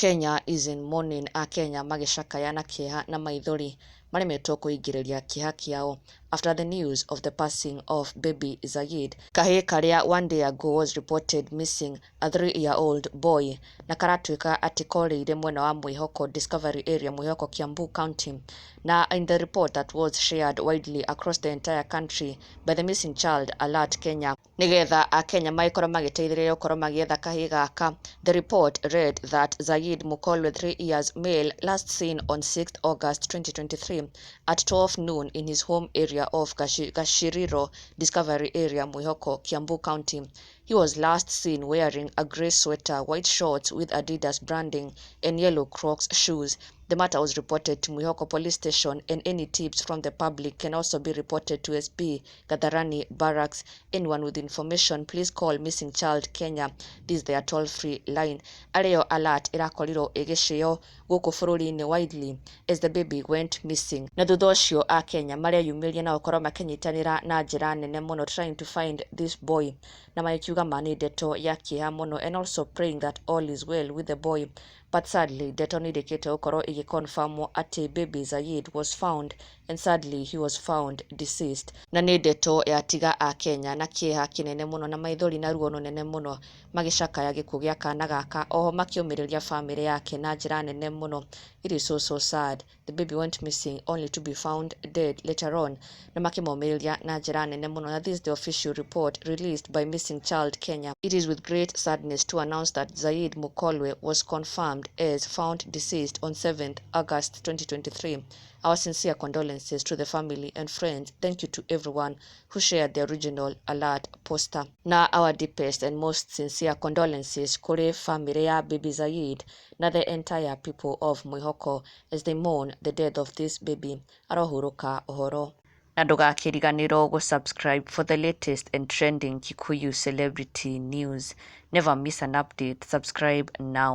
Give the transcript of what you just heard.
Kenya is in mourning, Akenya magĩcakaya na kĩeha na maithori maremetwo kũingĩrĩria kĩeha kĩao after the news of the passing of baby Zayid, kahĩĩ karĩa one day ago was reported missing, a 3-year-old boy, na karatuĩka atĩ korĩire mwena wa Mwihoko Discovery Area, Mwihoko, Kiambu County. Na in the report that was shared widely across the entire country by the Missing Child Alert Kenya, nigetha Akenya magĩkorwo magĩteithĩrĩria gũkorwo magĩetha kahĩĩ gaka, the report read that Zayid Mukolwe, 3 years, male, last seen on 6th August 2023 at 12 noon in his home area of Gashiriro Discovery Area, Mwihoko, Kiambu County. He was last seen wearing a grey sweater, white shorts with Adidas branding and yellow Crocs shoes. The matter was reported to Mwihoko Police Station, and any tips from the public can also be reported to SP Gatharani Barracks. Anyone with information, please call Missing Child Kenya. This is their toll-free line. Arĩyo alert ĩrakorirwo ĩgĩcĩo gũkũ bũrũri-inĩ widely as the baby went missing. Na thutha ũcio Akenya mareyumĩria na gũkorwo makĩnyitanĩra na njĩra nene mũno trying to find this boy, na magĩkiuga ma nĩ ndeto ya kĩeha mũno and also praying that all is well with the boy. But sadly, ndeto nĩ irĩkĩte gũkorwo ĩgĩconfirmwo atĩ baby Zayid was found, and sadly he was found deceased. Na nĩ ndeto yatiga Akenya na kĩeha kĩnene mũno na maithori na ruo rũnene mũno magĩcakaya gĩkuũ gĩa kana gaka, oho makĩũmĩrĩria famĩlĩ yake na njĩra nene mũno. It is so so sad. The baby went missing only to be found dead later on, na makĩmomĩrĩria na njĩra nene mũno. Na this is the official report released by Missing Child Kenya. "It is with great sadness to announce that Zaid Mukolwe was confirmed as found deceased on 7th August 2023. Our sincere condolences to the family and friends. Thank you to everyone who shared the original alert poster." Na our deepest and most sincere condolences kũrĩ family ya baby Zaid na the entire people of Mwihoko as they mourn the death of this baby. Arohurũka ũhoro. Na ndũgakĩriganĩrwo gũ-subscribe for the latest and trending Kikuyu celebrity news. Never miss an update. Subscribe now.